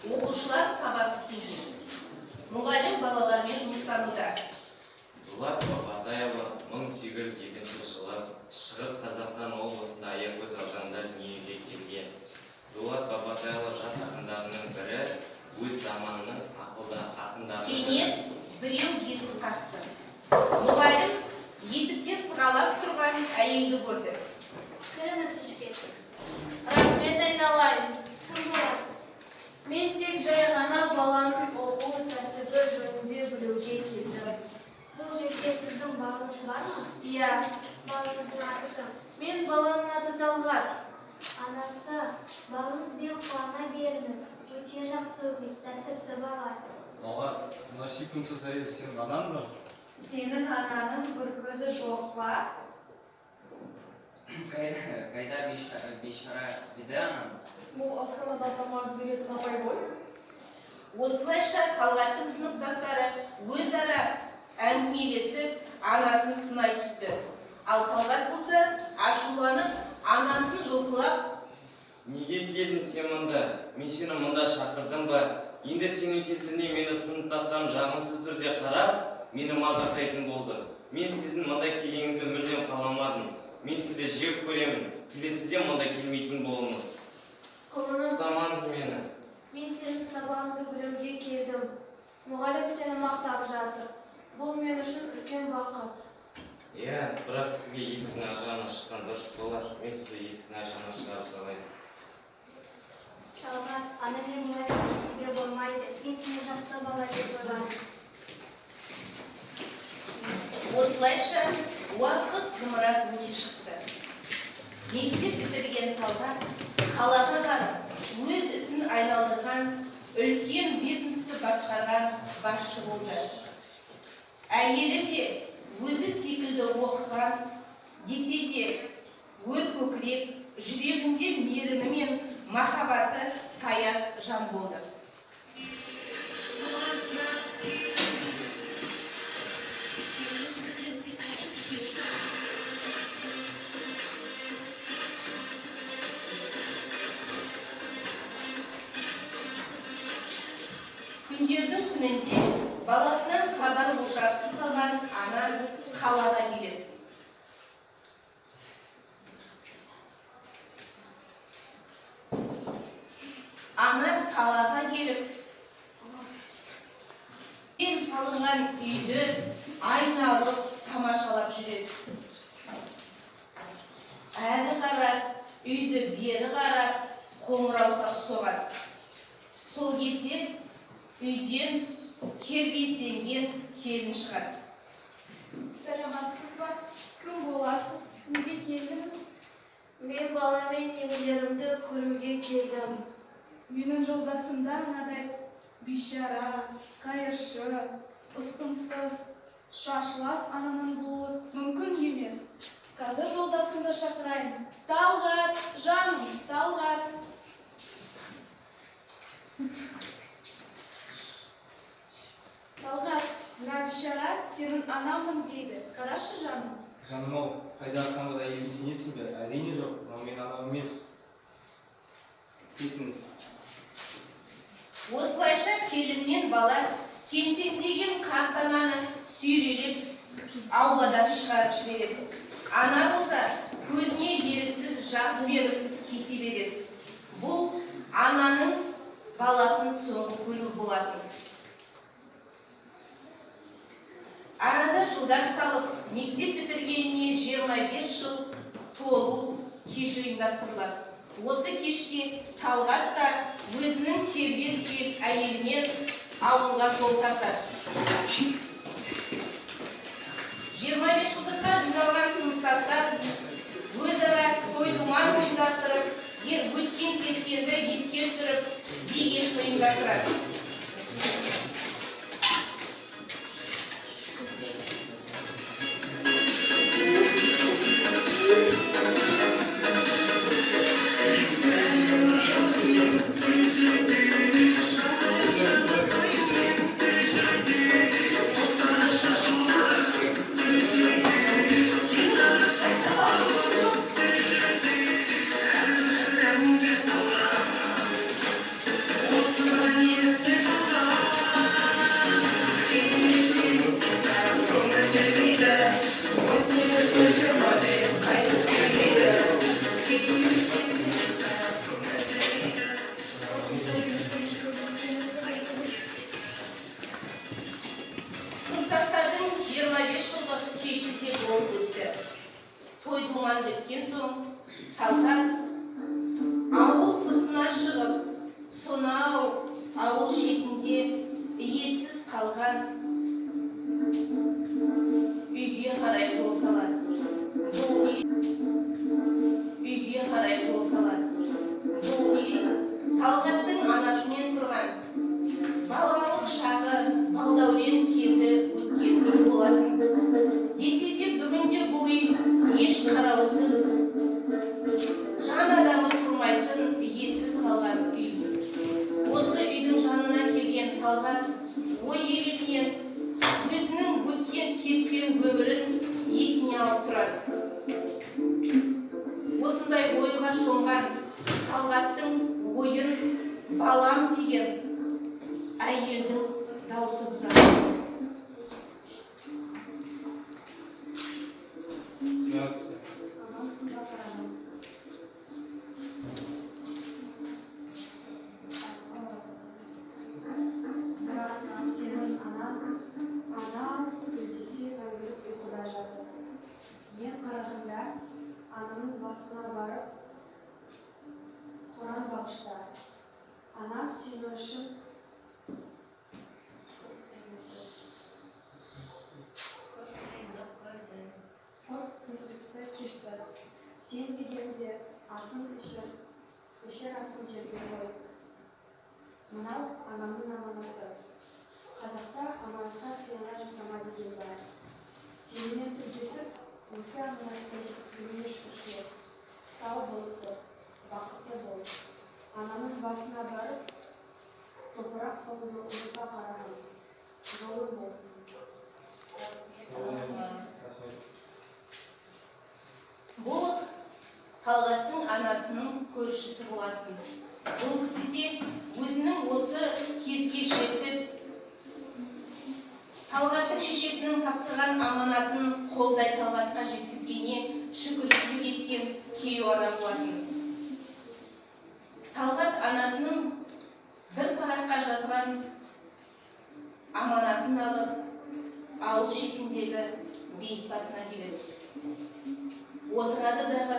Оқушылар сабақ істеуде. Мұғалім балалармен жұмыстануда. Дулат Бабатайұлы 1802 жылы Шығыс Қазақстан облысында Аягөз ауданында дүниеге келген. Дулат Бабатайұлы жас ақындарының бірі, өз заманының ақылды ақындарының бірі. Кенет біреу есік қақты. Мұғалім есіктен сығалап тұрған әйелді көрді. Кіріңіз ішке. Рахмет, айналайын. Кім боласыз? Мен тек жай ғана баланың оқу тәртібі жөнінде білуге келдім. Бұл жерде сіздің балаңыз бар ма? Иә, Балаңыздың аты кім? мен баламның аты Талғат. Анасы, балаңызбен қуана беріңіз. Өте жақсы оқиды, тәртіпті бала. Талғат, мына сүйкімсіз әйел сенің анаң ба? Сенің ананың бір көзі жоқ па? Қайда бейшара еді анам? Бұл асханада тамақ беретін апай ғой. Осылайша Талғаттың сыныптастары өзара әңгімелесіп, анасын сынай түсті. Ал Талғат болса, ашуланып, анасын жұлқылап, Неге келдің сен мұнда? Мен сені мұнда шақырдым ба? Енді сенің кесірінен мені сыныптастарым жағымсыз түрде қарап, мені мазақтайтын болды. Мен сіздің мұнда келгеніңізді мүлдем қаламадым. Мен сізді жек көремін. Келесіде мұнда келмейтін болыңыз. Құлыным, Ұстамаңыз мені. мен сенің сабағыңды білуге келдім. Мұғалім сені мақтап жатыр. Бұл мен үшін үлкен бақыт. Иә, бірақ сізге есіктің ар жағына шыққан дұрыс болар. Мен сізді есіктің ар жағына шығарып салайын. Талғат, анамен бұлай сөйлесуге болмайды. Мен сені жақсы бала деп ойладым. Осылайша уақыт зымырап өте шықты. Мектеп бітірген Талғат қалаға барып, өз ісін айналдырған, үлкен бизнесті басқарған басшы болды. Әйелі де өзі секілді оқыған, десе де өр көкірек, жүрегінде мейірімі мен махаббаты таяз жан болды. Күндердің күнінде баласынан хабар ошарсыз қалған ана қалаға келеді. Ана қалаға келіп, ел салынған үйді айналып тамашалап жүреді. Әрі қарап, үйді бері қарап, қоңырау соғады. Сол кезде үйден кербезденген келін шығады. Саламатсыз ба? Кім боласыз? Неге келдіңіз? Мен балам мен немерелерімді көруге келдім. Менің жолдасымда мынадай бейшара, қайыршы, ұсқынсыз, шашылас ананың болуы мүмкін емес. Қазір жолдасымды шақырайын. Талғат, жаным, Талғат. Талғат, мына бейшара сенің анамын дейді. Қарашы, жаным. Жаным-ау, қайда қаңғыда әйелге сенесің бе? Әрине жоқ, мынау менің анам емес. Кетіңіз. Осылайша келін мен бала кемсеңдеген қарт ананы сүйрелеп ауладан шығарып жібереді. Ана болса көзіне еріксіз жас беріп кете береді. Бұл ананың баласын соңғы көруі болатын. Арада жылдар салып, мектеп бітіргеніне 25 жыл толу кеші ұйымдастырылады. Осы кешке Талғат та өзінің кербез әйелімен ауылға жол тартады. 25 жылдыққа жиналған сыныптастар өзара той думан ұйымдастырып, өткен кеткенді еске түсіріп, би кешін ұйымдастырады. өткен соң Талғат ауыл сыртына шығып, сонау ауыл шетінде иесіз қалған үйге қарай жол салады. Бұл үй үйге қарай жол салады. Бұл үй Талғаттың анасымен тұрған балалық шағы, балдәурен кезі өткен үй болатын. Десе де, бүгінде бұл үй еш қараусыз, жан адамы тұрмайтын, иесіз қалған үй. Осы үйдің жанына келген Талғат ой елегінен өзінің өткен кеткен өмірін есіне алып тұрады. Осындай ойға шомған Талғаттың ойын «балам» деген әйелдің даусы бұзады. Здравствуйте. Амансың ба, қарағым? Бірақ сенің анаң төлдесе мәңгілік ұйқыда жатыр. Ең қарағанда, ананың басына барып, Құран бағышта. Анам сені үшін Көп қиындық көрді. Көп қиындықты кешті. Сен дегенде асын ішер, ішер асын жерге қойып. Мынау анамның аманаты. Қазақта «аманатқа қиянат жасама» деген бар. Сенімен тілдесіп, осы аманатты жеткізгеніме шүкіршілік. Сау болып тұр, бақытты бол. Ананың басына барып, топырақ салуды ұмытпа, қарағым. Жолың болсын. Сау болыңыз. Рахмет. Бұл Талғаттың анасының көршісі болатын. Бұл кісі де өзінің осы кезге жетіп, Талғаттың шешесінің тапсырған аманатын қолдай Талғатқа жеткізгеніне шүкіршілік еткен кейуана болатын. Талғат анасының бір параққа жазған аманатын алып, ауыл шетіндегі бейіт басына келеді. Отырады дағы,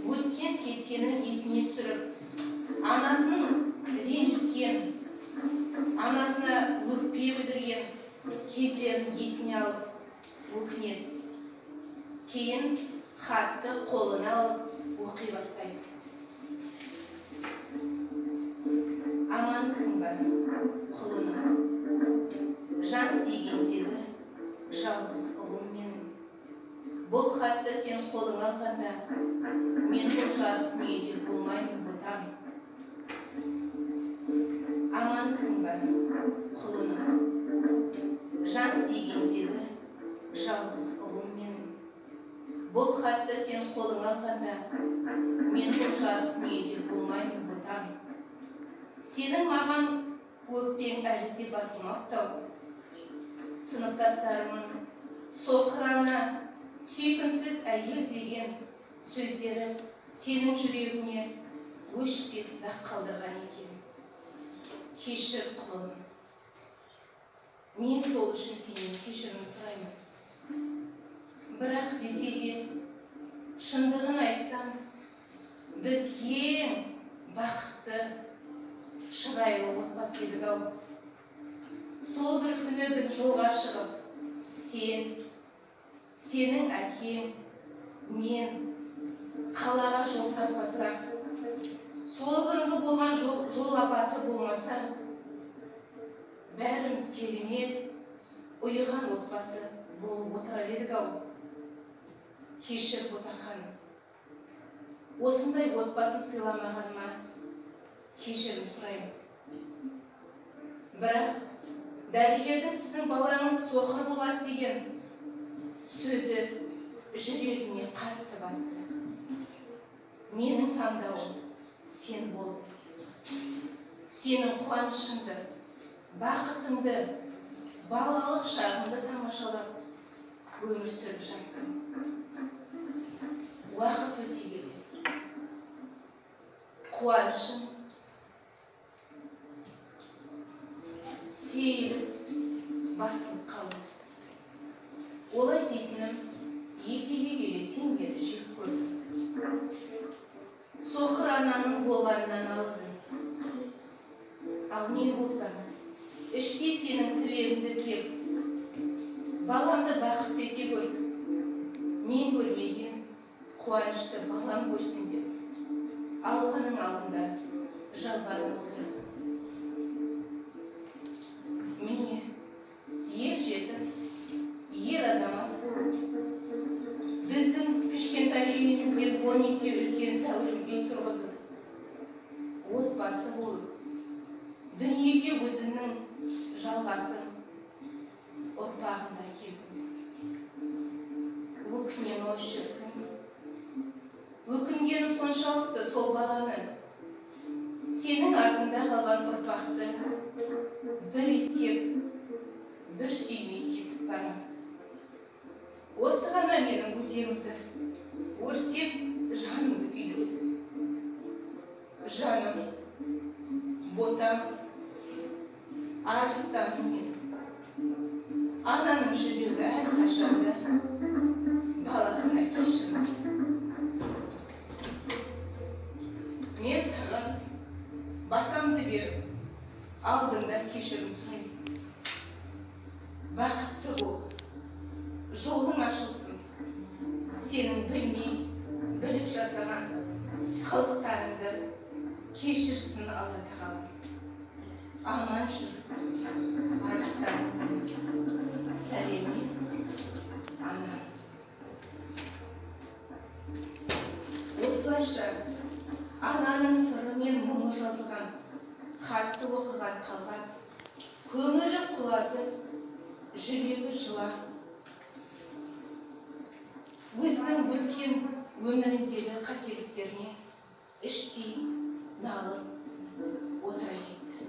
өткен кеткенін есіне түсіріп, анасын ренжіткен, анасына өкпе білдірген кездерін есіне алып өкінеді. Кейін хатты қолына алып оқи бастайды. Амансың ба, құлыным, жан дегендегі жалғыз ұлым менің. Бұл хатты сен қолыңа алғанда, мен бұл жарық дүниеде болмаймын, ботам. Амансың ба, құлыным, жан дегендегі жалғыз ұлым менің. Бұл хатты сен қолыңа алғанда, мен бұл жарық дүниеде болмаймын, ботам. Сенің маған өкпең әлі де басылмапты ау. Сыныптастарымның «соқыр ана», «сүйкімсіз әйел» деген сөздері сенің жүрегіңе өшпес дақ қалдырған екен. Кешір, құлыным. Мен сол үшін сенен кешірім сұраймын. Бірақ десе де, шындығын айтсам, біз ең бақытты, шырайлы отбасы едік ау. Сол бір күні біз жолға шығып, сен, сенің әкең, мен қалаға жол таппасақ, сол күнгі болған жол апаты болмаса, бәріміз керемет ұйыған отбасы болып отырар едік ау. Кешір, ботақан, осындай отбасы сыйламағаныма кешірім сұраймын. Бірақ дәрігердің «сіздің балаңыз соқыр болады» деген сөзі жүрегіме қатты батты. Менің таңдауым сен болып, сенің қуанышыңды, бақытыңды, балалық шағымды тамашалап өмір сүріп жаттым. Уақыт өте келе қуанышым сейіліп, басылып қалды. Олай дейтінім, Есейе келе сен мені жек көрдің. Соқыр ананың болғанынан алыдың. Ал не болса, іште сенің тілегіңді тілеп, баламды бақытты ете көр. Мен көрмеген қуанышты балам көрсін деп, Алланың алдында жалбарынып отырмын. Міне, ер жетіп, ер азамат болып, біздің кішкентай үйімізден 10 есе үлкен зәулім үй тұрғызып, отбасы болып, дүниеге өзіңнің жалғасың, ұрпағыңды әкелдің. Өкінемін ау, шіркін. Өкінгенім соншалықты, сол баланы, сенің артыңда қалған ұрпақты бір иіскеп, бір сүймей кетіп барам. Осы ғана менің өзегімді өртеп, жанымды күйдіреді. Жаным, ботам, арыстаным менің. Ананың жүрегі әрқашанда баласына кешірімді. Мен саған батамды беріп, алдыңда кешірім сұраймын. Бақытты бол, жолың ашылсын. Сенің білмей, біліп жасаған қылықтарыңды кешірсін Алла Тағала. Аман жүр, арыстаным менің. Сәлеммен, анам. Осылайша ананың сыры мен мұңы жазылған хатты оқыған Талғат көңілі құлазып, жүрегі жылап, өзінің өткен өміріндегі қателіктеріне іштей налып отыра кетті.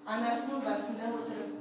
Анасының басында отырып,